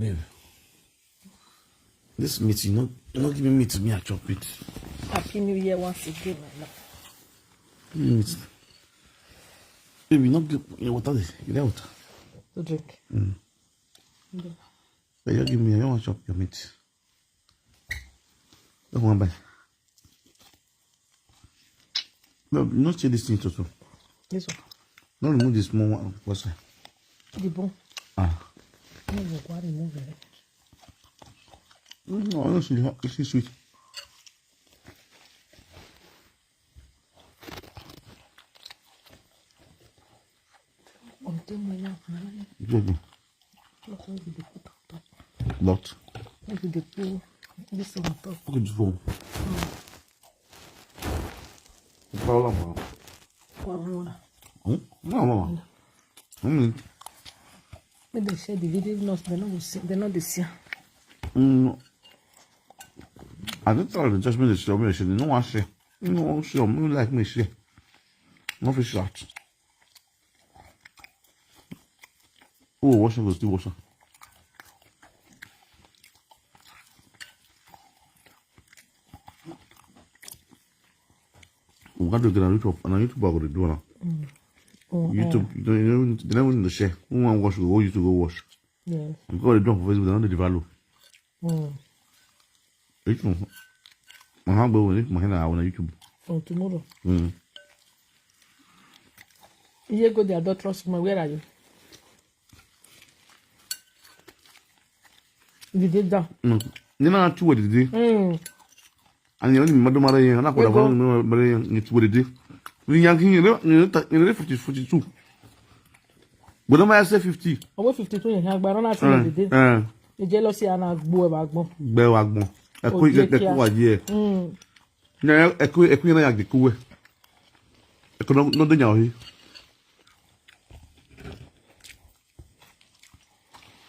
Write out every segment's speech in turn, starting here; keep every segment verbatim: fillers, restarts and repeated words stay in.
Babe, this meat, you no, you no give me meat, me I chop it. Happy New Year once again, my love. Give me meat. Baby, no give me water there. You get water? To drink. Mm. Okay. But you give me, I don't want chop your meat. Don't want buy. No, no, see this thing, Toto. This one. No, remove this small one. What's that? The bone. Ah. No, you go and remove it. Mm, no, I don't see the, it's sweet. Good. What? Make you dey put this one on top. Okay, this one. Problem, mama. Problem. Hmm? No, mama. Hmm. Make dem share the video, if not, they no go see, they no dey see am. Mm. I don't tell the judgment they show me, they no wan share. No wan share, no like me share. No fit shout. Oh, wash am, go still wash am. We got to get on YouTube, and on YouTube I go to do now. Mm. Oh, YouTube, eh. You don't, you don't, they never need to share. Who want wash, go YouTube, go wash. Yes. Because they don't for Facebook, they don't develop. Mm. Which one? My hand go with my hand on YouTube. From tomorrow. Mm. You go the adulterous woman, where are you? Did they down? Mm. You know two what they did? Mm. And you only mother mother, and I could have only mother, you two what they did. We young king, you know, you know, fifty, fifty-two. But don't I say fifty? Oh, fifty-two, yeah, but I don't say they did. Eh. The jealousy and a boy backbone. Boy backbone. I quit, I quit, yeah. Mm. Na, ẹkue, ẹkue na ya gbe kuwe. Ẹkue no, no de nya ohi.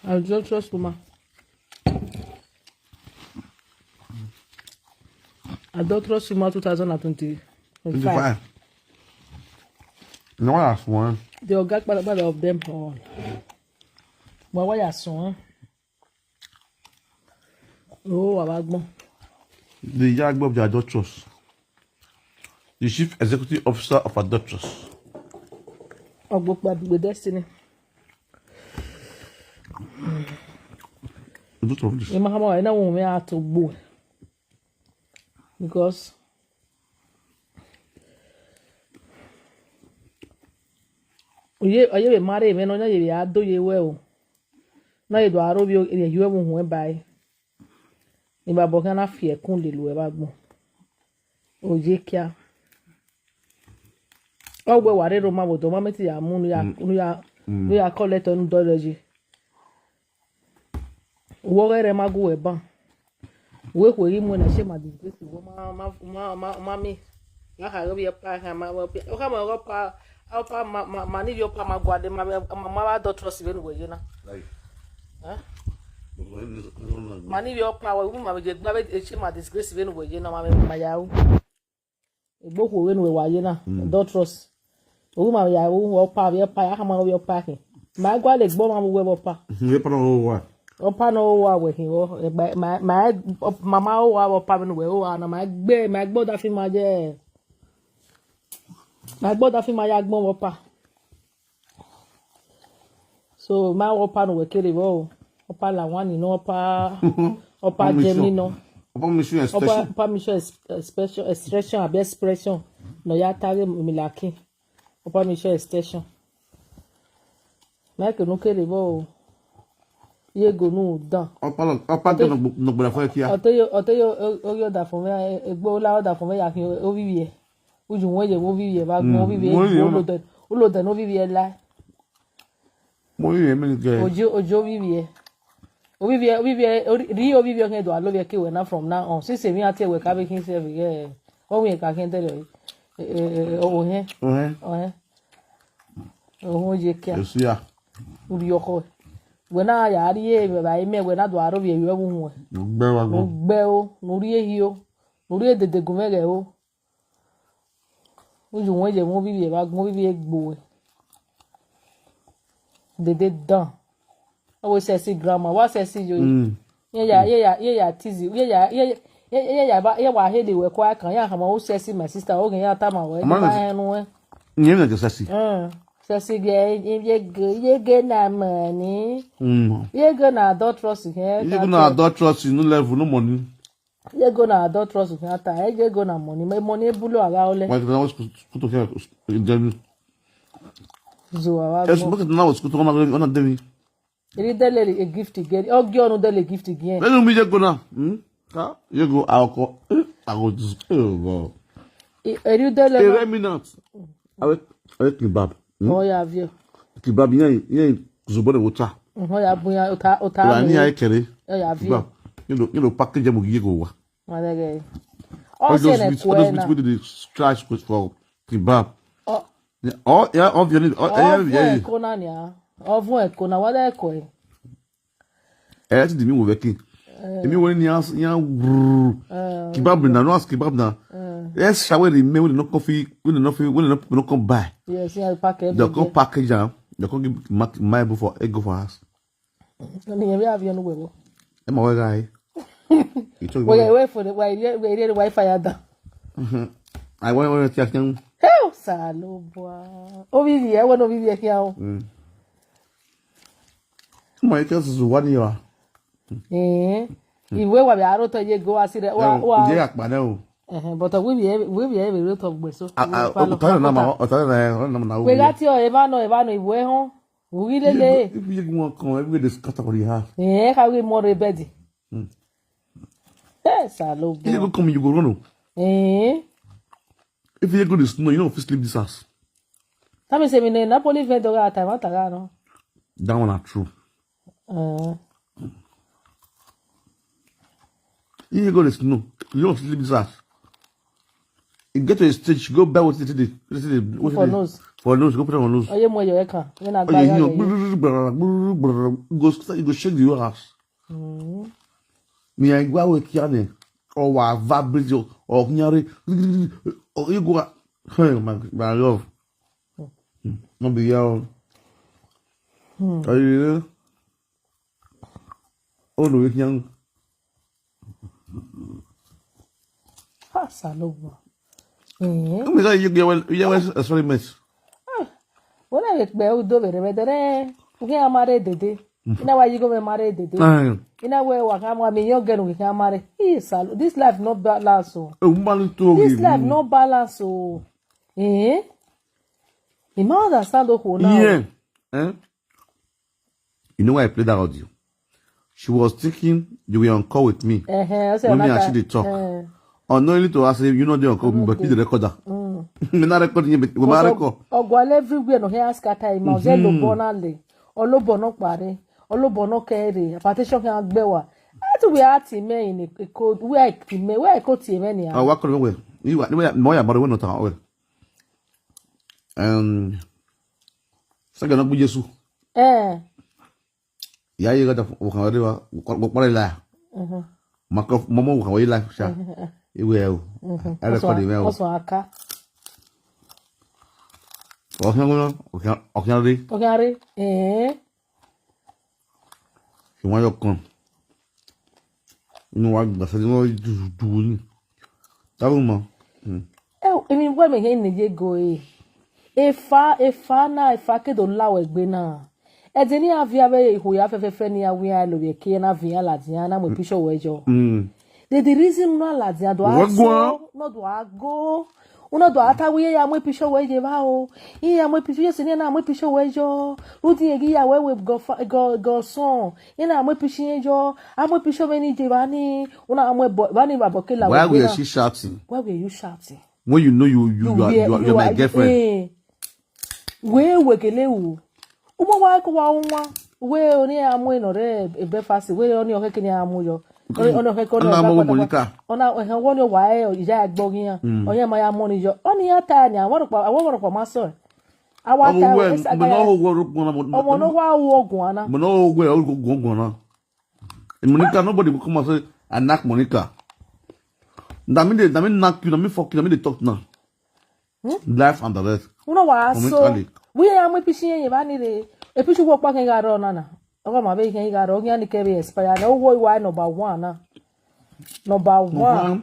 Adulterous woman. Adulterous woman two thousand and twenty, twenty-five. Twenty-five. No one has one. The oga kpalakpala of them all. But why are some? Oh, wa vbe agbọn. The Iyagbe of the adulteress. The chief executive officer of adulteress. Ọgbokpa dugbe Destiny. Adulteress. Ẹ ma khama wa, ẹ na wẹ a to gbo. Because ọ ye, ọ ye vbe marry mwẹ nọ, ọ ya ye vbe a do ye wẹ o. Na ye do aro vbe rhie yu ẹvbo huẹn ba ẹre. Evbabọ khian na fi ẹkun lele uẹ vbe agbọn. Oyekia. Ọ wẹ wa rre Roma vbe odọ, ma mẹ te ya mu ne u ya, mm, ne u ya, mm, ne u ya collect ọnudọ rẹ ye. Wẹ ọghẹe rẹ ma gu uẹ ban. Wẹ khuẹ ghi mu ẹn na, shame and disgrace, wẹ ma, ma, ma, ma, ma miẹn. Ma kha ghe ovbi ọpa khan, ma, ma, ọ khama ọghe ọpa, ọpa ma, ma, ma ne ivbi ọpa ma gualọ, ma, ma, ma vbe adulteress vbene uwẹ ye na. Right. Eh? But when this, no, no, no. Ma ne ivbi ọpa, wẹ ma vbe je gba vbe shame and disgrace vbene uwẹ ye na, ma vbe ma ya ru. Egbe okhuo vbene uwẹ wa ye na, mm, adulteress. Ovbi ma ya ru, ọpa vbe ọpa, ya khama ovbi ọpa khin. Ma gualọ egbe ọmwa vbe uwẹ vbe ọpa. Mhm, ọpa nọ ho owa. Ọpa nọ ho owa wẹ khin vbọ, egbe, ma, ma, ma ma ho owa vbe ọpa vbene uwẹ ho owa na, ma gbe, ma gbe ọdafẹn ma ye. Ma gbe ọdafẹn ma ya gbọn vbe ọpa. So, ma wẹ ọpa ne uwẹ kere vbọ o. Ọpa Lawani nọ, ọpa, ọpa Jemmy nọ. Ọpa Mission Extension. Ọpa Mission Ex-, Expression, Expression, abi Expression. Nọ ya ta ghe mi laki. Ọpa Mission Extension. Ma ke nu kere vbọ o. Ye go nu dan. Ọpa lọ, ọpa ke nọ gbe-, nọ gbẹrẹ fọ ẹkia. Ọte yo, ọte yo, o, o yo da fọ mẹ, egbe ola o da fọ mẹ ya khin ovbi ivbi ẹ. Uju wọn ye vbe ovbi ivbi ẹ vbe agbọn, mm, ovbi ivbi ẹ, wọn ye ulo dẹ, ulo dẹ ne ovbi ivbi ẹ la. Mo ri rẹn mẹ gẹ. Ojo, ojo ovbi ivbi ẹ. Ovbi ivbi ẹ, ovbi ivbi ẹ, ori-, rhie ovbi ivbi ẹ khian do alo vbe ẹke wẹ na from now on. Since emwi iran tie wẹ ka vbe khin sẹ vbe ghẹ, ọ wiẹn ka khian dẹrẹ, eh, eh, eh, ohẹn. Ohẹn. Ohẹn. Ohẹn ye kia. Yes, yeah. Urhiọkhọ. Wẹ na ya rhie vbe evbare mẹ, wẹ na do aro vbe ẹvbo uhunmwu. Gbe wa gbọn. Gbe o, ne u rhie hi o. Ne u rhie dede gu mwẹ ghẹ o. Uju wọn ye vbe ovbi ivbi ẹ vbe agbọn, ovbi ivbi ẹ gbe uwẹ. Dede dan. Ọ wẹ sexy grandma, wa sexy yo. Mm. Ye ya, ye ya, ye ya tease, ye ya, ye, ye, ye ya ba, ye wa hede wẹ kua kan, ya hama u sexy my sister, o ghe ya tama wẹ, Ama ba na hẹn nuẹ. Nyẹ na ke sexy. Mm. Sexy girl, ye, ye, ye, ye ghe na money. Mm. Ye ghe na adulterous here. Ye ghe na adulterous, no level, no money. Ye ghe na adulterous here ta, ye ghe na money, me money bulo agha ole. Wa ke na school to here, Germany. Zo wa Yes, gbọ. But na school to na, na David. Eri dele a gift again. Ọ gie ọnu dele gift again. Let me ye go now. Hmm? Ka ye go, I'll call. Eh, I go just, oh God. E- Eri dele A na. Remnant. Awe, awe kebab. Hmm? Ọ ya viọ. Kebab, yeah, yeah, zubọ de water. Mhm, ọ ya bu ya, ota, ota La ni mu. Aye kere. Ọ ya viọ. Kebab. You know, you know, package mu ye go wa. Wa de ge. All Ọ those sẹ ne with, all kue those na. With, with the scratch with for kebab. Ọ Yeah, oh, yeah, obviously. Oh, yeah, Ọvun yeah. Ẹko na nia. Ọvun ẹko na, wa de ẹko ẹ. Eh, ti di mi wo vẹ ki. Eh, Emi wo ni ya, ya, wrrr. Eh, Kebab na, no ask kebab na. Eh, Eh, shawe ri me, we no coffee, we no fi, we no, we no come buy. Yes, yeah, pack They every come day. Package am. They come give my, my boy for ego for us. Ni yẹn vbe aviọ ne uwẹ vbọ. Ẹ ma wẹ gha re. Wẹ ghe wẹ fo wẹ rie wẹ rie wa fire down. Ai wẹ wẹ tia khian. Hell, Osanobua. Ovbi ivbi ẹ, wẹ ne ovbi ivbi ẹ khian o. Mm. Ma ike susu wa ni wa. Eh. Iwe wa bẹ aro to ye go asire wa wa. Ye akpa na o. Eh, but we be we be able to gbe so. Otare na ma, otare na na na. We ga ti o eva no eva no iwe hon. Ughi lele. If you want come, every day scatter for the house. Eh, ka we more bed. Hmm. Eh, Osanobua. If you go come, you go run o. Eh. If you go this snow, you don't fit sleep this house. That means, I mean, Napoli vent dog at time, what I know. That one are true. Uh, If you go this snow, you don't sleep this house. You get to a stage, you go buy what it is. For nose. For nose, go put it on nose. Oh, yeah, more your car. When I Oh, buy yeah, you that, know, yeah. Brr, brr, brr, brr, brr, brr, go, you go shake the whole house. Mm. Mi a gua we kia ne. Ọ wa vibrate, ọ khian re. Ọ, you go, hey, my, my love. Hmm. No be here. Hmm. Are you there? Oh, no, you can. Osanobua. Eh. Come here, you get well, you get well experiment. Ah, wẹ na vbe kpẹ u do vbe rre vbe dẹrẹ, u khian ma rre dede. I na wa yi igho mwẹ ma rre dede. Aye. I na wẹ wa khian mu amẹ iyẹn ọgẹe ne u khian ma rre. Osanobua, this life no balance o. E, u ma ni to This life no balance o. Eh? I ma understand okhuo na o. Yeah. Eh? You know why I play that audio? She was thinking you were on call with me. Ẹhẹn, ọ sẹ When me and she dey talk. Eh. Unknowingly to her say, you know they on call with me, but you the recorder. Mm. Me na record you, but we ma record. Ọgualọ everywhere no here scatter him out. Ze lobọ na le. Olobọ no kpare. Olobọ no kere. Hypertension can gbe wa. That we are team in a cold. We are team. We are cold team anyhow. Ah, wa kọ we. You are, we are, mo ya mọrọ we no ta we. Um, Sẹgẹ ne ọ gbe Jesu. Eh. Ya ye gada okhan re wa, wo kpara la. Mhm. Ma ko mo mo okhan we la sha. Mhm. Iwe o. Mhm. Ẹ record me o. Ọsọ aka. Okhan, okhan, okhan re. Okhan re. Eh. Ṣe wọn yọ kan. Inú wa gbà sẹ́ni wọ́n dùdù dùdù ni. Táwọn mọ̀. Hmm. Ẹ, èmi wẹ́ mi hẹ́ nìyẹn go e. Efa, efa na, efa kedo la wẹ gbe na. Ẹdẹ ni a via vbe iho ya fẹfẹfẹ ni a wi a lo vbe ke na vi a ladian na mu episho wẹ yọ. Mm. The, the reason na ladian do Wẹ a guan. So, no do a go. Una do a ta wẹ ya mu episho wẹ ye ba o. Iya mu episho, yes, ni na mu episho wẹ yọ. Rudi egi ya wẹ wẹ go fa-, go, go son. Ina mu episho ye yọ. A mu episho vbe ni je ba ni. Una mu ebo, ba ni ba bo ke la Why wẹ gbe were na. She shouting? Why were you shouting? When you know you, you, You you are, were, you are, you you are my are, girlfriend. Eh. Wẹ wẹ gele wu. Umo wa ko wa unwa. Wẹ oni a mu eno re e breakfast. Wẹ oni o ke kini a mu yọ. Oni, oni o ke ko Ona na mo ba Monica. Ona ehe wo ni wa e ya gbo ghian. Mm. Oyan ma ya mu ni yọ. Oni ya ta ni, a wọ rokpa, a wọ rokpa ma so. A wa Ọmọ ta wẹ, we sa mo ga no ya. Ho wẹ ro gbọn na, mo, Ọmọ no wa wo guan na. Mo no ho wẹ ro gbọn gbọn na. Monica, nobody will come and say, "I knock Monica." That mean they, that mean knock you, that mean fuck you, that mean they talk now. Hmm? Life and the rest. Uno wa so. Momentarily. We are my pitching ye ba ni re. E pitch wo pa ken ga ro na na. Ọghe ma vbe ikhian gha rrọọ, ọ khian ni kẹ vbe expire na, uwu wa number one na. Number one. Number one,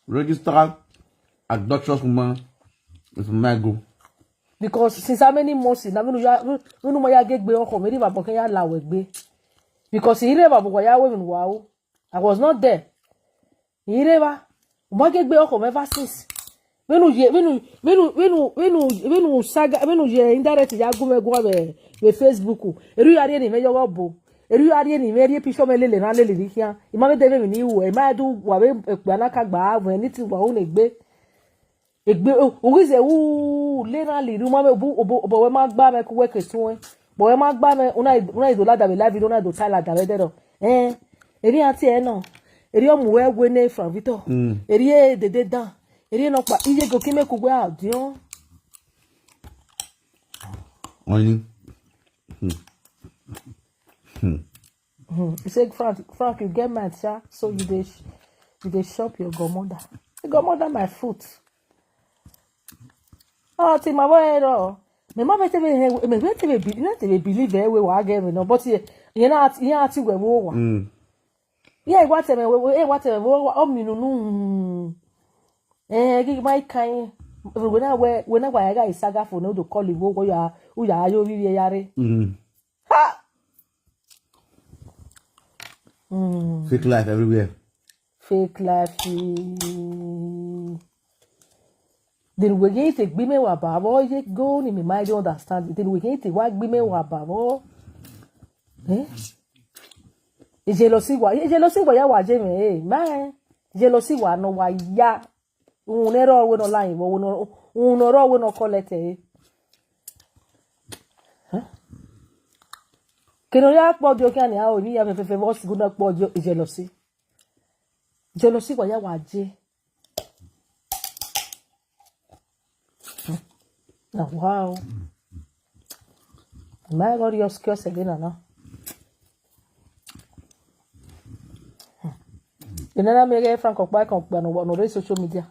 registered adulterous woman with Michael. Because since how many months na, vbene u ya, vbene u ma ya gie egbe ọkhọ, vbene vbe abọ khian ya la wẹ egbe. Because I rre vbe abọ wa ya ru emwi ne uwa ru. I was not there. I rre evba, u ma gie egbe ọkhọ mwẹ ever since. Vbene u ye, vbene u, vbene u, vbene u, vbene u, vbene u saga, vbene u ye indirect ya gu mwẹ guan vbe, vbe Facebook. Erriọ u ya rhie ne imẹ ye ọghe ọbo. Erriọ u ya rhie ne imẹ rhie picture mwẹ lele na lele rhie khian. I ma vbe de vbe emwi ne I ru, I ma do wa vbe ekpia na ka gba vbe anything wa ru ne egbe. Egbe, u ghi zẹ ru le na lele u ma vbe bu, obọ, obọ wẹ ma gba mwẹ ku wẹ ke tuẹn. Obọ wẹ ma gba mwẹ, u na, u na do lada vbe live video, u na do ta lada vbe ẹdẹrọ. Ẹn, erriọ iran tie ẹre nọ, erriọ ọ mu wẹ we ne Frank Victor, Mm. erriọ dede dan, erriọ nọkpa, iye go ki mẹ ku wẹ a diọn. Ọni. Hmm. Hmm. Hmm. He said, Frank, Frank, you get mad, sha. So you dey, sh- you dey shop your godmother. Godmother, my foot. Oh, ti ma vbe ro. Me ma vbe te vbe he, me vbe te vbe be, me te vbe believe e we wa ge me no. But ye, ye na, ye na ti we wo wa. Mm. Ye wa te me we, we wa te me wo wa. O mi nunu. Eh, gi ma kai. We na we, we na wa ya ga isaga fo no do call wo wo ya, u ya yo vi ya re. Mm. Ha! Mm. Fake life everywhere. Fake life. Then we get to be me wa babo, ye go ni me mind understand. Then we get to wa be me wa babo. Eh? Jealousy wa, jealousy wa ya wa je me, eh, man. Jealousy wa no wa ya. Uhun ne rọ wẹ ne ọ la yin vbe, uhun ne ọ rọ wẹ ne ọ collect ẹre. Huh? Kene ọ ya kpọ dio khian ni, a o ni ya fẹfẹfẹ vbe ọ siguna kpọ dio jealousy. Jealousy wa ya wa je. Na wa o. Ma gọ rhie ọskiọs ẹghẹ na na. Enana me ghẹ Frank ọkpa ẹkan ọkpa ne ọ rre social media.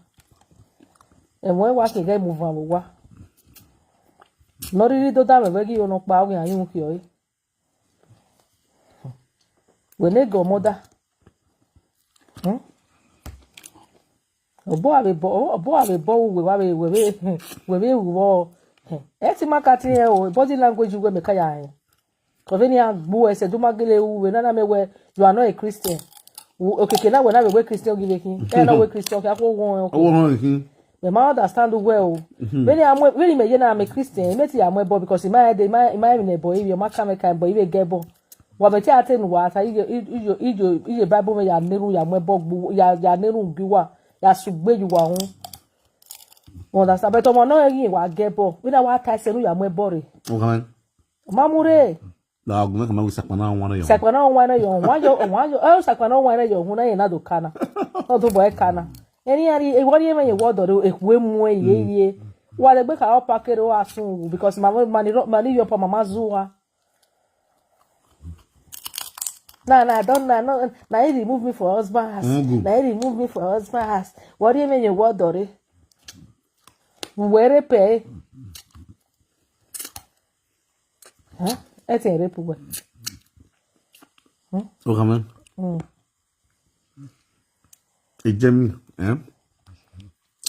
Ẹmwẹ wa ke ghẹ mu van vbe owa. Ne ọ rhirhi do da mwẹ wẹ ghi yo nọkpa, ọ ghi a yu khiọ ẹre. Wẹ ne godmother. Hmm? Obọ a vbe bọ, obọ a vbe bọ uwe wa vbe, wẹ vbe, wẹ vbe ru vbọ. Ẹ ti ma ka ti rẹn o, body language uwe mẹ ka ya rẹn. Kọ vbene iran gbe uwẹ sẹ, do ma gele ru vbe nana mẹ wẹ, you are not a Christian. U-, okeke na wẹ na vbe wẹ Christian ghi vbe khin. Ẹ na wẹ Christian, kha khuo wọn ọkọ. Ọwọ họn khin. Mẹ ma understand uwẹ o. Mhm. Vbene a mu, vbene imẹ ye na, I'm a Christian, imẹ ti ya mu ẹbọ because ima ẹdẹ, ima, ima emwi ne ẹbọ ivbi, ọ ma ka mwẹ ka ẹbọ ivbi gẹ ẹbọ. Wa mẹ te a te ne uwa ta, iye, iye, iye, iye Bible mwẹ ya na erhunmwu ya mu ẹbọ gbe, ya, ya na erhunmwu gie uwa, ya sẹ ugbe ye uwa uhunmwu. You understand? But ọmọ nọ ghi wa gẹ ẹbọ, vbene a wa ta ẹse ne u ya mu ẹbọ rre. Okay, man. Ọ ma mu rre. Na agbọn mẹ ka ma wẹ Sakpa na wan rẹ yọ. Sakpa na wan rẹ yọ, wan yọ, wan yọ, ẹ, Sakpa na wan rẹ yọ, uhunmwu na ye na do ka na. Ọ do bọ ẹ ka na. Ẹni a ri, ewọ rhie mwẹ ye wọ dọrọ, ekhue mu ẹ ye ye. Wa dẹ gbe ka ọ pa kere ọ a sun wu, because ma, ma ni rọ, ma ni yọ pa ma ma zu wa. Na, na, I don't, na, no, na he remove me for husband house. Mm, good. Na he remove me for husband house. Wọ rhie mwẹ ye wọ dọrọ. Wẹ re pẹ. Huh? Ẹ ti rape wẹ. Hmm? Okay, man. Hmm. Ejemi, eh?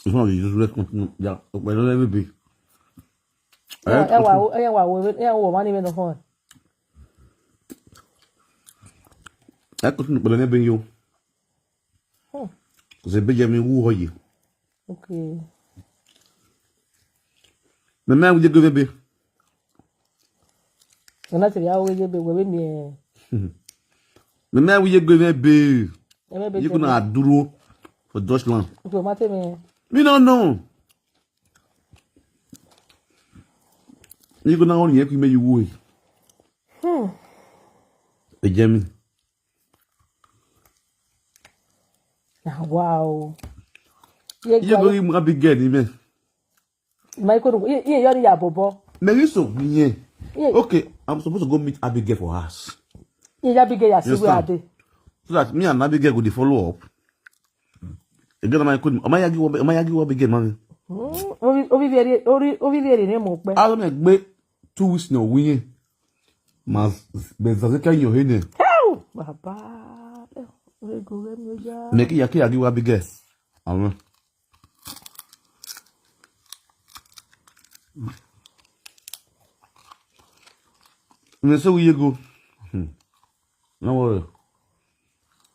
It's not useless continue. Yeah, okay, let me be. Ẹ, ẹ wa wo, ẹ wa wo, ẹ wa wo, mani me no phone. Ẹ continue pẹlẹ ne be yo. Hmm. Kò sí bí jẹ mi wú ọ yìí. Okay. Mẹ mẹ wíyé gbé bẹ́ẹ̀. Ọ̀nà tẹ̀lé àwọn wíyé gbé wẹ́wẹ́ mi ẹ̀. Mẹ mẹ wíyé gbé bẹ́ẹ̀. Ẹ bẹ́ẹ̀ bẹ́ẹ̀. Yìí kò náà dúró for Dutchland. Okay, má tẹ̀ mi. Mi náà nọ. Yìí kò náà wọ́n yẹn kí mi yìí wú ẹ̀. Hmm. Ẹ jẹ́ mi. Na wa o. Ye Iye go go yi mu Abigail ni mẹ. Ma iko no, iye, iye yo ni ya bobo. Mẹ ghi so yen. Iye. Okay, I'm supposed to go meet Abigail for house. Iye ya Abigail ya si we ade. So that me and Abigail go dey follow up. Again, am I could, am I argue, am I argue Abigail, man? Hmm, ovi, ovi veri, ovi, ovi veri ne mo pe. A lo me gbe two weeks no wi yen. Ma bẹ zazẹ ka yan ọhe nẹ. Hell! Baba, eh, ego ghẹ miẹn oya. Mẹ ke ya ke ya gi wa big girl. Àwọn. Mẹ sẹ wẹ iyego. Hmm. No worry.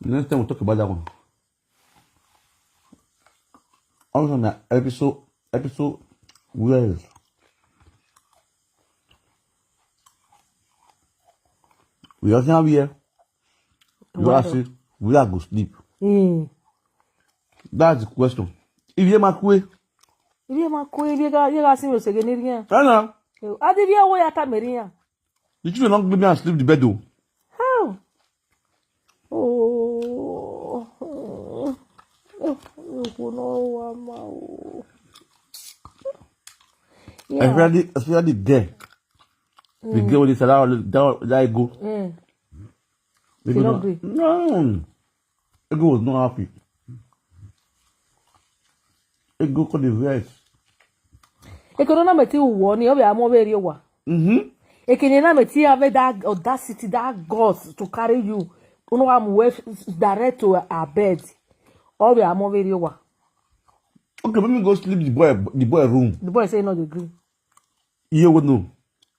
Next time we talk about that one. Also, na episode, episode, where is? We are here. You Well ask done. If we are go sleep. Mm. That's the question. If you ma kue, Ivie ma kue, ivie gha, ivie gha sin vbe oseghe ne I rhian. Ẹna. Adi ivie wo ya tama erriọ iran. The children don't give me and sleep the bed o. How? Oh. Okhuo ne ọ wa ma o. Yeah. Especially, especially the girl. The Mm. girl with the salad, that, that ego. Mm. She Ego no no, agree. No. Ego was not happy. Ego called the rest. Eke ne ọ na mẹ te uwọ ni, ọ vbe a mu vbe rrie owa. Mm-hmm. Eke ne na mẹ te have that audacity, that guts to carry you. Unu wa mu wẹ direct to her bed. Ọ vbe a mu vbe rrie owa. Okay, let me go sleep the boy, the boy room. The boy say no dey gree. Iye wo no.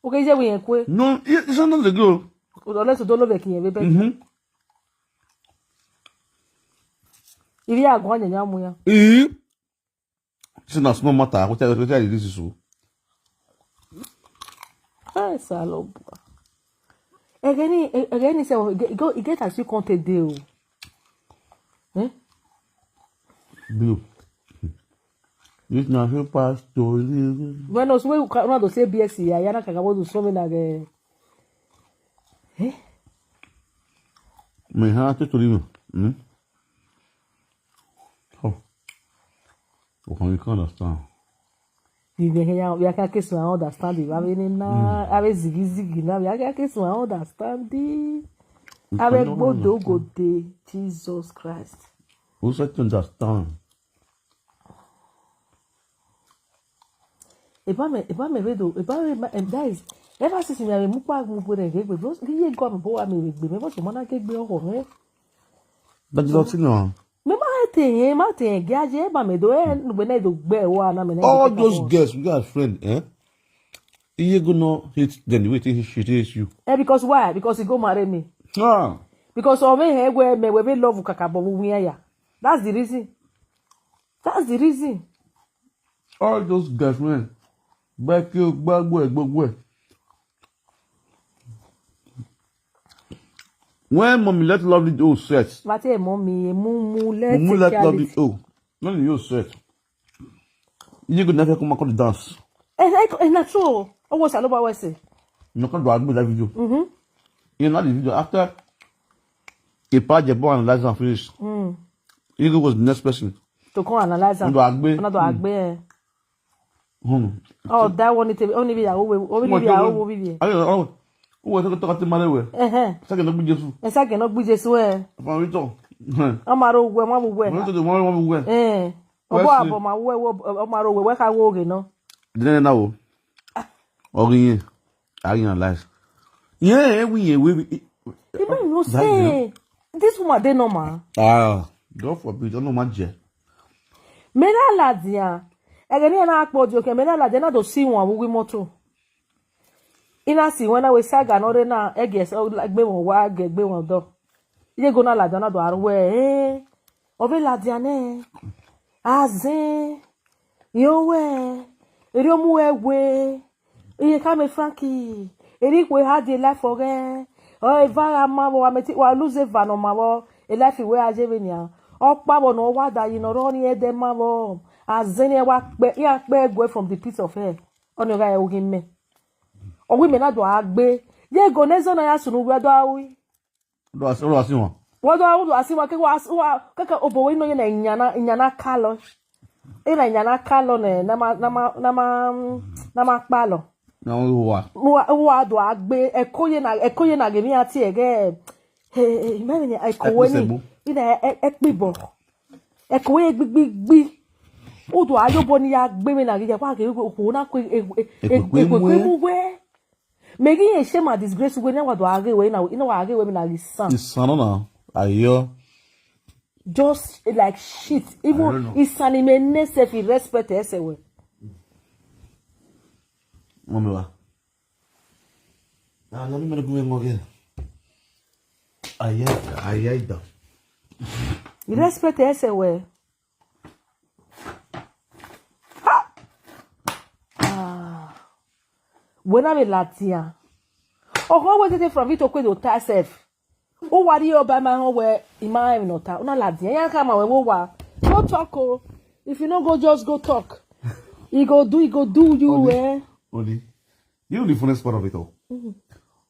Okay, iye wo yẹn kue. No, it's not the girl. Unless you don't know the king, baby. Mm-hmm. If you are going, you know, Ii. This na small matter. What I, what I, this is so. Hey, Salobua. Ẹghẹ ni, ẹghẹ ni sẹ, e get, e get as you come today o. Eh? Blue. This na so pass to live. When us we una do say B S ya, ya na kaka wo do so me na ge. Eh? Me ha te to live. Hmm? Oh. Well, you can understand. Ivie hia, vbe a khian ke suẹn understand, vbe avbe nena, avbe zigizigi na, vbe a khian ke suẹn understand. Avbe gbodo gode, Jesus Christ. Who said to understand? Eba mẹ, eba mẹ vbe do, eba mẹ, em, guys, ever since me avbe mu kpa mu gbe rẹ ghe gbe, because iye gọ mẹ bo wa mẹ vbe gbe, mẹ bo so ma na ghe gbe ọghọ mwẹ. But you don't know. Mẹ ma te yẹn, ma te yẹn, gia je ba mẹ do, eh, nugbe na do gbe wa na mẹ na. All those girls we are friend, eh? Iye go no hate them the way he, she hates you. Eh, because why? Because he go marry me. Ah. Because of me, eh, where me, we love kakabo we ya. That's the reason. That's the reason. All those girls, man. Back you, back where, back where. When mommy let lovely do set. Mate mommy, mumu let Mumu let lovely do. None of you set. You could never come and come dance. Eh, eh, eh, na true. Oh, what's all about what say? You can't do a good that video. Mm-hmm. You know the video after a part you born and license finish. Mm. He was the next person. To come analyze am. Ndo agbe. Ndo agbe. Hmm. Oh, that one it only be ya owe, only be ya owe be. Ayo, oh. Uwe se ko to ka te mare we. Eh eh. Sa ke no gbe Jesu. E sa ke no gbe Jesu eh. Fa wi to. Ọ ma ro we, ma bu we. Mo to de mo mo we. Eh. Obo abo ma we, ọ ma ro we, we ka wo ghe no. Dene na wo. Ọ ghi yen. A ghi analyze. Yen e wi yen we. Even you say this woman dey normal. Ah, God forbid, ọ no ma je. Mẹ na ladian. Ẹghẹ ne iran na kpọ di okhian, mẹ na ladian na do si wọn vbe uwu imoto. I na si wẹ na wẹ saga ne ọ rre na, ẹgiẹ gbe wọn wa, ẹgiẹ gbe wọn dọ. Iye go na ladian na do aro wẹ, eh, ọ vbe ladian nẹ. Azẹn, irẹn owẹ, erriọ mu wẹ we, iye khama Frankie, erriọ ikhuo eha die life ọghẹ, ọ eva gha ma vbọ, wa mẹ te, wa lose eva ne ọ ma vbọ, e life wẹ a ye vbe nian. Ọkpa vbọ ne ọ wa da yi ne ọ rre ọnii ẹdẹ ma vbọ, azẹn ne iran wa kpẹ, iran kpẹ guẹ from the pit of hell. Ọnii ọ gha re oghi mẹ. Ọ wẹ imẹ na do a gbe. Ye ego ne zẹ na ya sunu wẹ do a ru. Do a si, do a si wọn. Wẹ do a ru, do a si wọn, ke wa, wa, keke obo wẹ ino ye na iyan na, iyan na ka lọ. E na iyan na ka lọ nẹ, na ma, na ma, na ma, na ma kpa lọ. Na wọn wa. Wa, wa do a gbe, ẹko ye na, ẹko ye na ghe mi a tie ẹghẹ. He, he, imẹ ni, ẹko wẹ ni. Ẹkpo sẹgbo. Ina ẹ, ẹkpibọ. Ẹko wẹ gbigbi gbi. U do a ye obọ ni ya gbe mwẹ na ghi ya, wa ghe okhuo na ku e, e, e, Ekwekwe ekwekwe mu mu wẹ. Mẹ ghi rẹn shame and disgrace wẹ ne wa do a ghe wẹ na, ne wa ghe wẹ na ghi san. Isan nọ na, ayọ. Just like shit. Even isan ni mẹ ne self respect ẹsẹ wẹ. Mọ mi wa. Na na mi mẹ gu mẹ ngọ ghe. Ayọ, ayọ ida. Respect ẹsẹ wẹ. Ah. Wẹ na vbe ladian. Ọghọ wẹ tete from Vito kwe do ta self. U wa rhie ọba ma họn wẹ I ma rẹn emwi ne ọ ta. U na ladian. Iran khama wẹ vbe owa. Go talk o. If you no go, just go talk. He go do, he go do you, eh? Oni, you know the funniest part of it all?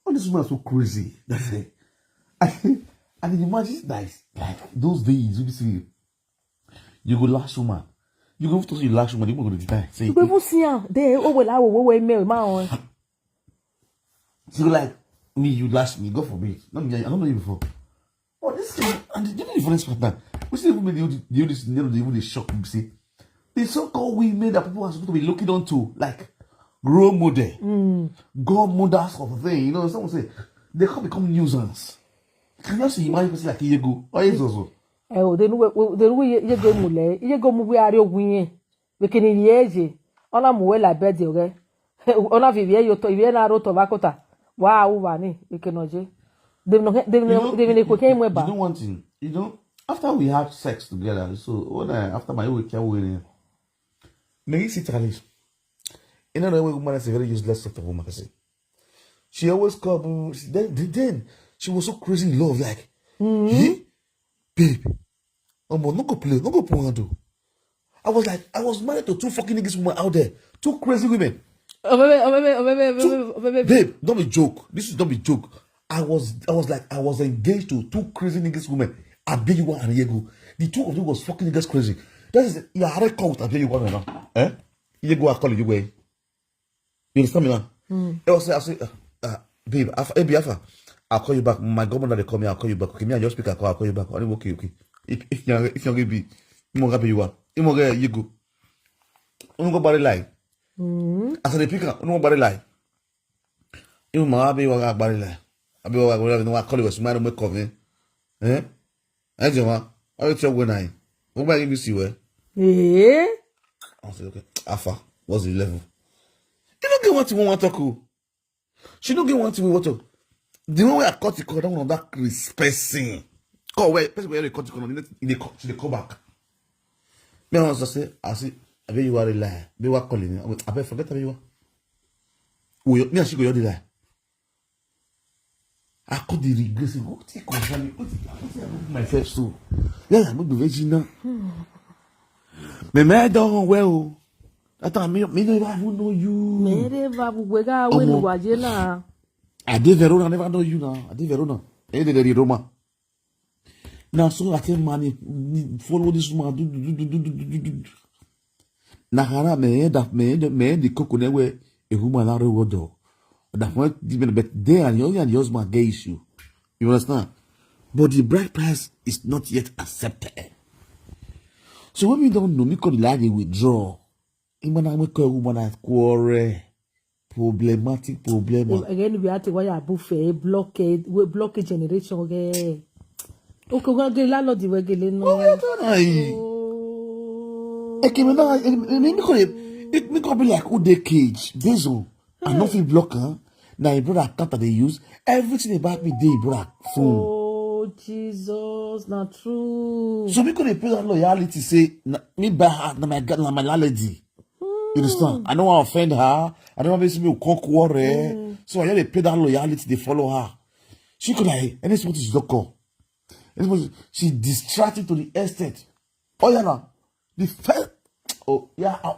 All these women are so crazy. That's it. I, I can imagine, like, like those days, we be see, you go lash woman. You go talk to your lash woman, the woman go to die. Say, you go even see am. They, oh, well, I will, well, well, well, well, she go like, me, you lash me, God forbid. Not me, I don't know you before. Oh, this thing, and the, the difference partner. We see even the, the, the, this, you know, they even dey shock me, see. The so-called women that people are supposed to be looking on to, like, role model, godmothers of the thing, you know, someone say, they can't become nuisance. Can you see, imagine person like Iyego? Or is also? Ẹ o, de nu we, de nu we Iyego mu lẹ, Iyego mu we a rrie ogun irẹn. Vbe kene ivbi ẹre ye, ọ na mu wẹ la bed ọghẹ. Ọ na viọ ivbi ẹre ye otọ, ivbi ẹre na rre otọ vbe akota. Wa ru vba ni, vbe kene ọ ye. De emwi ne ọ khe-, de emwi ne, de emwi ne ekhue khian mu ẹba. You know one thing, you know, after we had sex together, so when I, after my whole care, me, he see Charlie. You know, the woman is a very useless sort of woman, I say. She always come, she, then, then, then she was so crazy in love, like, "Eh? Babe, omo, no go play, no go put hand o." I was like, I was married to two fucking niggas women out there, two crazy women. Oh, baby, oh, baby, oh, baby, oh, baby, oh, baby. Babe, don't be joke. This is not be joke. I was, I was like, I was engaged to two crazy niggas women, Abiyewa and Iyego. The two of them was fucking niggas crazy. That is, you are hard caught with Abiyewa now. Eh? Iyego, I call you way. You understand me now? Mm. I was, I say, uh, uh, babe, Alpha, hey, babe, Alpha, I'll call you back. My godmother, they call me, I'll call you back. Okay, me, I just speak, I'll call, I'll call you back. I didn't, okay, okay. If, if you, if you give me, you won't have you are. You won't get you go. You won't go body lie. Mm. I said, the picker, you won't body lie. You won't have you are body lie. I'll be all right, whatever, no, I call you, smile, no, make cover. Eh? Ẹ jẹ wan, ọ yẹ tie ọghe na yin. Ọ gba ghi si wẹ. Ee. I say, okay, Alpha, what's the level? You don't get one thing we want to talk o. She don't get one thing we want to. The one way I cut the call, that one of that Chris person. Call where, person where they cut the call, they, they call, she dey call back. Me, I was say, I say, I bet you are a liar. Be what calling me. I bet forget about you. Oh, you, me and she go, you dey lie. I could dey regret say, what he concern me? What he, what he I do myself so? Yeah, I'm not the virgin now. Me, me, I don't well. That time, me, me never even know you. Me never we ga we Omo. Wa je na. I dey Verona, never know you now. I dey Verona. I dey the Roma. Now, so I tell money, follow this woman. Do, do, do, do, do, do, do, do. Na khara me da me da me the coco ne we a woman na reward do. That point, but they and your, and your husband get issue. You understand? But the bride price is not yet accepted. So when we don't know, me call the line withdraw. Imana we call woman at quarrel. Problematic problem. Again, we have to why abu fe block, we block generation ge. Okay, we get landlord we get no. Oh, yeah, don't I? Oh. Eke me na, me, me, me could, it, me could be like who dey cage. There's no, I no fit block her. Na him brother account I dey use. Everything about me dey him brother phone. Oh, Jesus, na true. So me could dey pay that loyalty, say, na, me buy her, na my, na my landlady. You understand? I don't want to offend her. I don't want to see me come quarrel. So I just dey pay that loyalty, dey follow her. She could like, any small thing she don call. Any small thing, she distracted to the extent. Oh, yeah, now. The first, oh, yeah, I,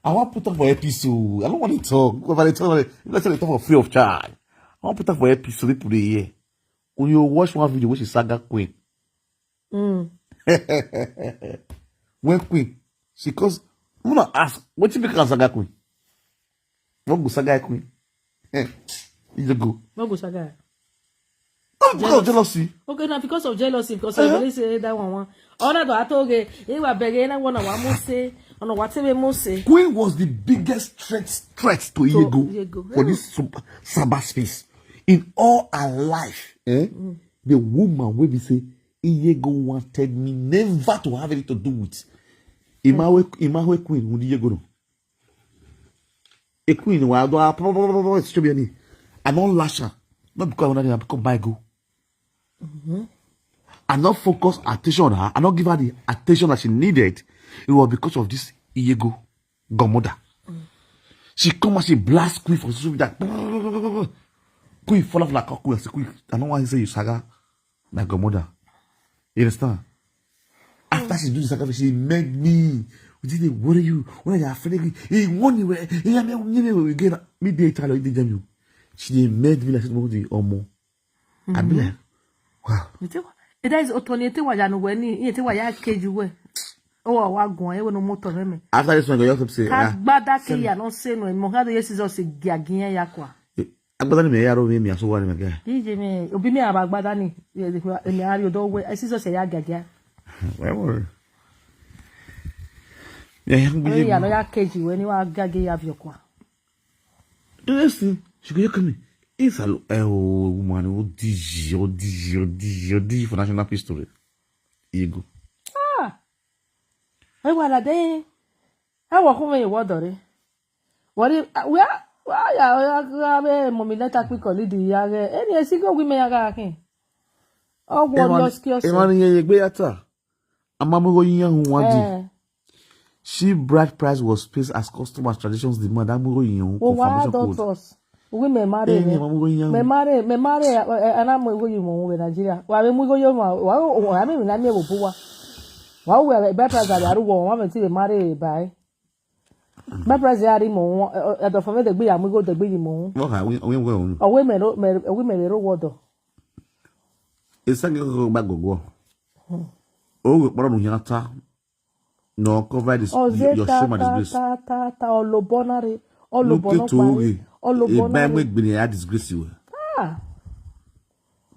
I want put up for episode. I don't want to talk. Because if I talk, if I say they talk for free of charge, I want put up for episode, people dey hear. When you watch one video, which is Saga Queen. Mm. When Queen, she cause, una ask, what you make a Saga Queen? What go Saga Queen? Eh, you go. What go Saga? Because of jealousy. Okay, now because of jealousy, because I believe say that one one. Ọna do ato ghe, e wa bẹghe na wọ na wa Mose, ọna wa tebe Mose. Queen was the biggest threat, threat to Iyego for this sub- cyberspace. In all her life, eh, the woman wey be say Iyego wanted me never to have anything to do with. Ima we, ima we queen, who Iyego no? A queen, wa do a, I don't lash her. Not because I want to become my go. I not focus attention on her. I not give her the attention that she needed. It was because of this Iyego godmother. She come and she blast queen for social media. Queen fall off like a queen. I say, queen, I don't want to say you saga my godmother. You understand? After she do the sacrifice, she made me. We did it. What are you? What are you afraid of? He won you. He had me. Me dey tell you, he dey jam you. She dey made me like somebody omo. I be like, wow. Ete wa, ete is otoni ete wa ya no we ni, ete wa ya keju we. O wa wa gun e we no motor me me. After this one, you have to say, ka ah, gbada ke ya no se no mo ha do ye Jesus giagian ya kwa. Agbada ni me ya ro mi, mi aso wa ni me ga. Ije me, obi mi aba agbada ni, e, e, e, mi a ri odo we, e, Jesus ya giagia. Well, well. Yeah, yeah, Ẹ ya no ya keji we ni wa giagia ya viọ kua. The next thing, she go, "You come in." It's a lo-, eh, oh, woman, oh, digi, oh, digi, oh, digi, oh, digi for National Peace Story. Here you go. Ah! Ẹ wa la de. Ẹ wọ khu me ye wọ dọ re. Wọ ri, ah, we a, we a ya, ya gha vbe mọ mi lẹta kpikọ lead ya ghẹ. Eni esi ghe owi mẹ ya gha khin. Ọ wọ Emani, ri ọskiọsi. Emani yẹn ye egbe ya ta. A ma mu igho ye iran hu wan di. Eh. She bride price was paid as custom as traditions demand. A mu igho ye iran hu confirmation code. Uwi mẹ ma re. Eh, ni ma mu igho ye iran hu. Mẹ ma re, mẹ ma re, eh, eh, a na mu igho ye iran hu vbe Nigeria. Wa vbe mu igho ye iran, wa, wa, wa, a mẹ emwi na miẹn vbe obọ uwa. Wa wẹ bride price a vbe aru wọ, wa mẹ ti vbe ma re ba ẹre. Bride price ya rre imọ hu, eh, eh, ẹdọfọn mwẹ degbe ya mu igho degbe ye imọ hu. Wọ kha, wi, wi, wi, wi. Ọ wẹ mẹ ro, mẹ, ọ wẹ mẹ vbe ro wọ dọ. Esa ghe gho gba gogo. Hmm. O ghe kpọrọ ne u khian ta. No, cover this, your, your shame and disgrace. Ọ zẹ ta, ta, ta, ta, ọ lobọ na rre, ọ lobọ na kpa rre, ọ lobọ na rre. Eba mu egbene ya disgrace you. Ah.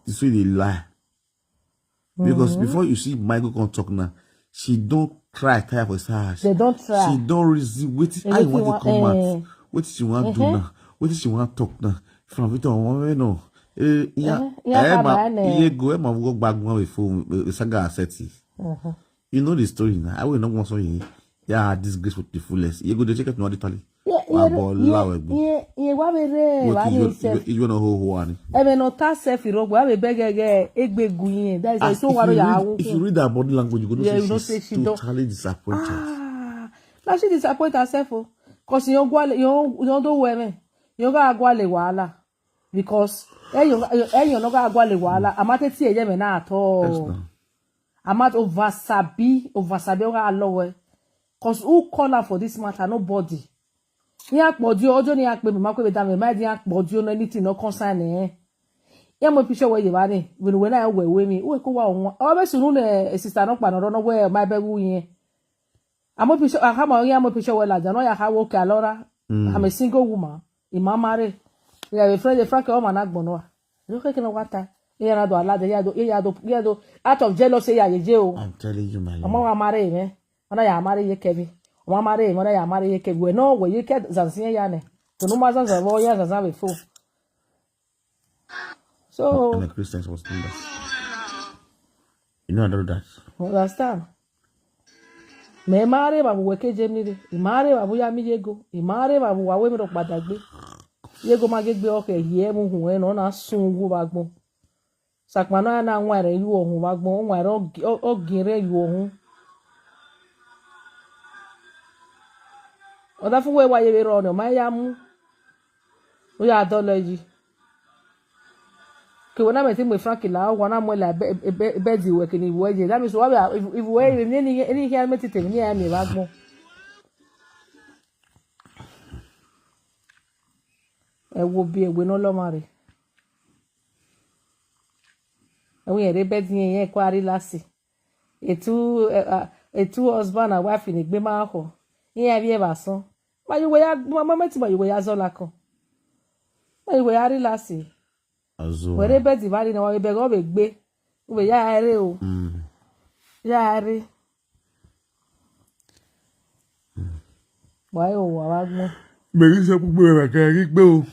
This way they lie. Because before you see Michael come talk now, she don cry tire for his house. They don try. She don reason wetin, how you want to come out. Wetin she wan do now. Wetin she wan talk now. From Victor, wọn no. Eh, iya, eh, ma, iye go, eh, ma wo gbagun we fo, eh, saga asset. You know the story now. I will not want so yin. Yeah, disgrace with the fullest. You go dey check it no tally. Wa bọ la we gbe. Iye wa vbe rre wa ni self. You no ho ho ani. Ẹmwẹ ne ọ ta self rogbo, a vbe bẹghe ghe egbe gu iye. That is why so wa ro ya wu. If you read her body language, you go know say she's totally disappointed. Ah, now she disappoint herself o. 'Cause you go, you, you do well, man. You go agwa le wahala. Because ẹyọ, ẹyọ ne ọ gha gualọ wahala, a ma te tie ẹyẹ mwẹ na at all. A ma te over sabi, over sabi ọ gha lọ wẹ. 'Cause who call her for this matter? Nobody. Iran kpọdio, ọjọ ne iran kpe mẹ, ma kue vbe da mẹ, ma di iran kpọdio nọ, anything no concern ẹ. Iran mu picture wẹ ye vba ni, vbene uwẹ na wẹ wẹ emwi, uwẹ ko wa wọn. Ọ vbe sunu ne sister nọkpa ne ọ rọ nọ wẹ ma bẹghe uyin. A mu picture, a khama ọghe iran mu picture wẹ ladian, ne ọ ya kha wẹ okay, alọ ra. I'm a single woman. I ma marry. Iran vbe friend, Frank ọmwa na gbọn nua. Ẹ khẹke ne ọ wa ta. Iran na do alade, iran do, iran do, iran do, out of jealousy, iran ye je o. I'm telling you, my love. Ọmọ wa marry mwẹ. Ọ na ya marry ye kẹvbe. Ọ ma marry mwẹ, ọ na ya marry ye kẹvbe. Wẹ nọ, wẹ ye ke zanziẹn ya nẹ. To ne u ma zanzan vbe, ọ ya zanzan vbe fo. So, and the Christians was numbers. You know, I know that. Understand? Mẹ ma rre evba vbe uwẹ ke Germany rre, I ma rre evba vbe u ya miẹn iye ego, I ma rre evba vbe uwa wẹ emwi rhọkpa dagbe. Iye ego ma gie gbe ọkhẹ hiẹ ẹmwẹ uhunmwu ẹre ne ọ na sun uwu vbe agbọn. Sakpa nọ a na wan ẹre yu ọhun vbe agbọn, ọ wan ẹre ọ gi-, ọ, ọ gi ẹre yu ọhun. Ọdafẹn uwẹ wa ye vbe rrọọ nẹ, ọ ma ya mu, u ya dọlọ yi. Ke wẹ na mẹ te mu Frank la, ọ wa na mu la bed, bed, bed wẹ ke ne iwẹ ye. That means wa vbe, if, if wẹ, if ni, ni, ni hia mẹ tete, ni a miẹn vbe agbọn. Ẹ wo bi ẹwe ne ọ lọ ọmwa rre. Ẹwe irẹn rre bed yẹn, irẹn kua rri lasi. Etu, eh, ah, etu husband and wife ne egbe ma khọ. Iran vbiẹ vbe asọn. Ma ye uwẹ ya, ma, ma, ma ti ma ye uwẹ ya zọ lakọ. Ma ye uwẹ ya rri lasi. Azua. Wẹ rre bed vbe a rri na, wa vbe bẹghe ọ vbe gbe. U vbe ya re o. Mm. Ya re. Wa re o, wa vbe agbọn. Mẹ ghi stop ugbe mwẹ, mẹ ka ghi gbe o.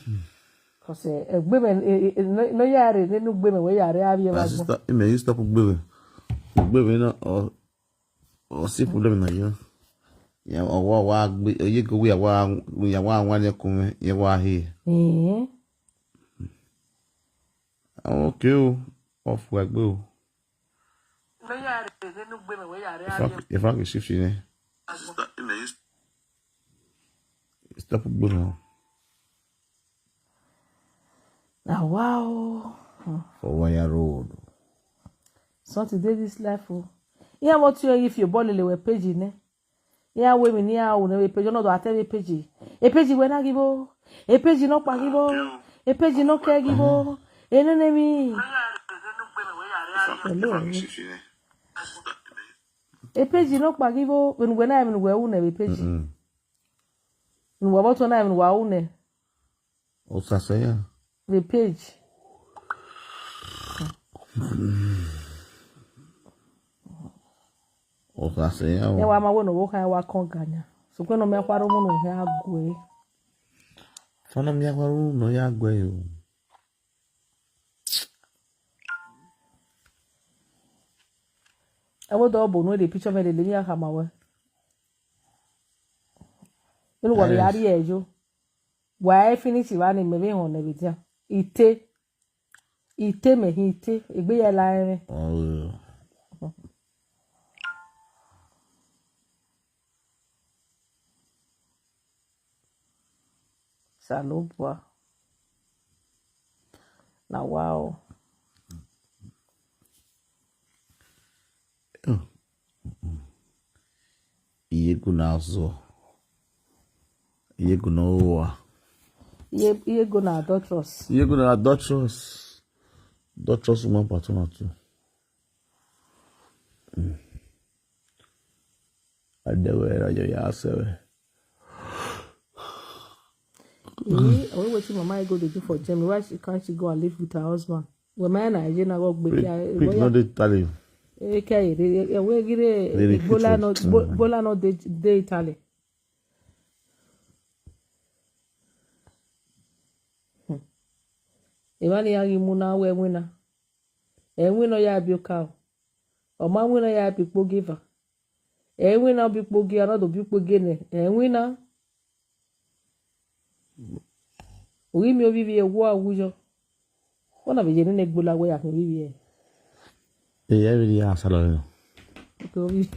Cause, eh, egbe mwẹ, eh, eh, eh, ne, ne ọ ya re, ne ugbe mwẹ wẹ ya re avbiẹ vbe agbọn. Sister, mẹ ghi stop ugbe mwẹ. Ugbe mwẹ na, ọ, ọ si problem na yo. Ya, ọ wa, wa gbe, ọ ye go we ya wa, ya wa wan ne kun mwẹ, ya wa he. Eh. Àwọn òkè o, wọ́n fún ẹgbẹ́ o. Mẹ ya re, ne ugbe mwẹ wẹ ya re avbiẹ. Ìfá kì í ṣe fi ni. Stop gbóná. Na wa o. Hmm. For Wire Road. Something dey this life o. Iran vbe ọtẹn, if you ball lele wẹ page nẹ. Iran wẹ emwi ne iran ru nẹ vbe page, ọ nọ do a tẹ vbe page. E page wẹ na ghi vbo. E page nọkpa ghi vbo. E page nọkẹ ghi vbo. Enene emwi. Hello. E page nọkpa ghi vbo, vbene uwẹ na, vbene uwẹ ru nẹ vbe page. Mm-mm. Vbene uwẹ vbe ọtẹn na, vbene uwa ru nẹ. Osase ya. Vbe page. Osase ya o. Ẹ wa ma wẹ ne ọvbokhan wa kọn ga yan. Sokpan ne ọ miẹn akhuarọ mu ne ọ hia guẹ. Fana miẹn akhuarọ mu ne ọ ya guẹ yo. Ẹvbo dọ bọ unu, e de picture mwẹ lele, emwi a khama wẹ. Inu wọ vbe ya rrie yo. Wa e finish evba ni, mẹ vbe họn nẹ vbe dia. Ite. Ite mẹ hin ite. Egbe ya la ẹmwẹ. Osanobua. Na wa o. Iyego na zọ. Iyego na rua. Iye-, iyego na adulterous. Iyego na adulterous. Adulterous woman part one and two. Mm. Adẹwẹ ra yọ ya sẹ wẹ. Eh, wait, wetin mama Ego dey do for Germany? Why she, can't she go and live with her husband? Wẹ ma na ye na go gbe. Pig, pig no dey Italy. Eh, ke ye, eh, we gire, Gbola no, Gbola no dey, dey Italy. Hmm. Emwa ni a ghi mu na wẹ winna. Ẹ winna ya bi oka o. Ọ ma winna ya bi ikpogieva. Ẹ winna bi ikpogieva, ọ do bi ikpogie nẹ. Ẹ winna. U ghi miẹn ovbi ivbi ẹre wa wu yọ. Ọ na vbe ye nene Gbola wẹ ya khin ovbi ivbi ẹre. Ẹ, ẹ vbe ya sala nọ. Oke ovbi.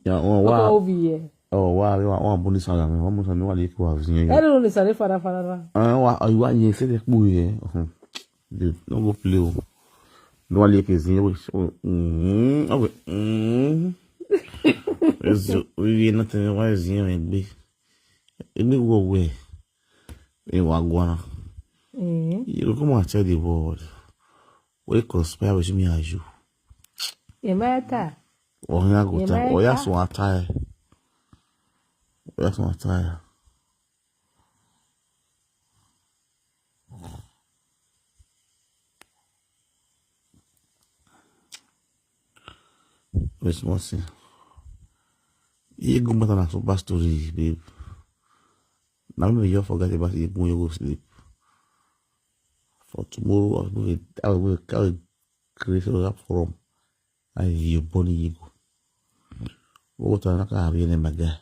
Ya, wọn wa. Oke ovbi ẹre. Ọ wa, wa, wa bu ni sala mi, wa mu sala mi, wa le ko wa zin ye. Ẹ rẹ ni sala fara fara ra. Ẹ wa, ọ wa ye se de kpu ye. Ọhun. De, no go play o. No wa le ke zin ye we. Mm, okay. Mm. Ezo, we ye na te wa zin ye gbe. Emi wo we. E wa guana. Mm. You come and tell the world. We conspire with me and you. Emeta. Ọ ya go ta, ọ ya sua ta ẹ. Ọ ya sua ta ẹ. Wait, small thing. Iyego matter na super story, babe. Na me just forget about Iyego, you go sleep. For tomorrow, I will, I will, I will create a forum. Ayi, you born Iyego. What I not have in my guy.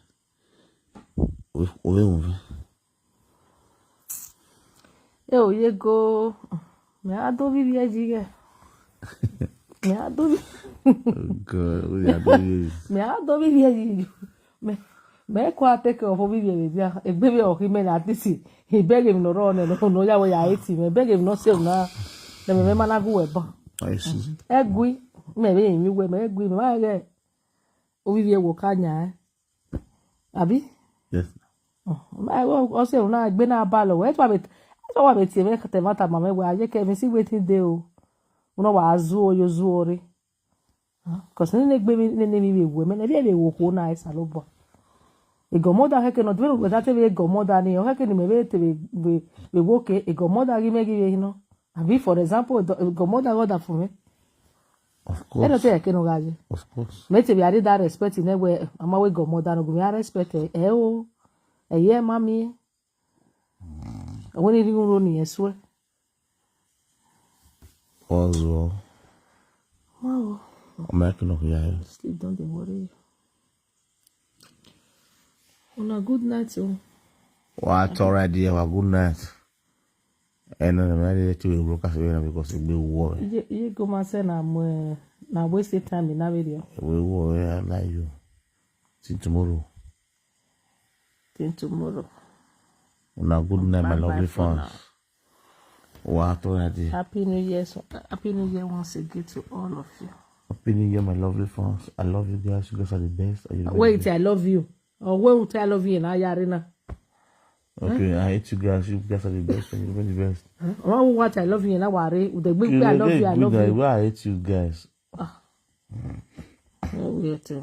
We, we, we. E o Iyego, mẹ a do vbi ivbi ẹre yi ghẹ. Mẹ a do vbi. Oh God, we are doing. Mẹ a do vbi ivbi ẹre yi. Mẹ, mẹ ku a take care of ovbi ivbi ẹre dia. Egbe vbe ọ khin mẹ na tisi. I beg him no rọ nẹ, no, no, ya wẹ ya eti mẹ. Beg him no se na. Nẹ mẹ, mẹ ma na gu wẹ ban. I see. Ẹ gui, mẹ vbe yin wẹ, mẹ gui, mẹ ma ghẹ. Ovbi ivbi ẹre wo ka yan ẹ. Abi? Yes. Oh, ma, ọ, ọ sẹ na egbe na ba lọ. Ẹ tọ wa be, ẹ tọ wa be tie mẹ kẹtẹ ma tama mẹ wẹ, a ye kẹ mi si wetin dey o. Unu wa zuo yo zuo re. Cause nene egbe mi, nene mi vbe wu mẹ, ne vbe vbe wo khuo na Osanobua. Egọmọda khẹke nọ, due wẹ ta te vbe egọmọda ni, ọ khẹke ni mẹ vbe te vbe, vbe, vbe wo ke, egọmọda ghi mẹ ghi vbe nọ. Abi, for example, godmother ghe ọdafẹn mwẹ. Of course. Ẹdọ te ẹke nọ gha ye. Of course. Mẹ te vbe a rhie da respect nẹ wẹ, a ma wẹ godmother nọ gu mwẹ a respect ẹ, ẹ o. Ẹ ye ma miẹn. Wẹ ne I rhie uro ne irẹn suẹ. Ọzọ. Ma o. Ọ ma ẹke nọ gha ye. Sleep don dey worry you. Una good night o. Wa tọrọ idea, wa good night. Ẹnọ ne mẹ rhie te vbe broadcast vbe na because egbe wọ. Ye, ye go ma sẹ na mu, na waste time na vbe rriọ. Egbe wọ, I like you. Till tomorrow. Till tomorrow. Una good night, my lovely fans. Wa tọrọ idea. Happy New Year, so, Happy New Year once again to all of you. Happy New Year, my lovely fans. I love you guys. You guys are the best. Wait, I love you. Ọ wẹ uhun te I love you na ya rre na. Okay, I hate you guys. You guys are the best and you're the best. Ọ ma wẹ what I love you na wa rre, udegbe kpe I love you, I love you. I hate you guys. Ah. Ọ wẹ te.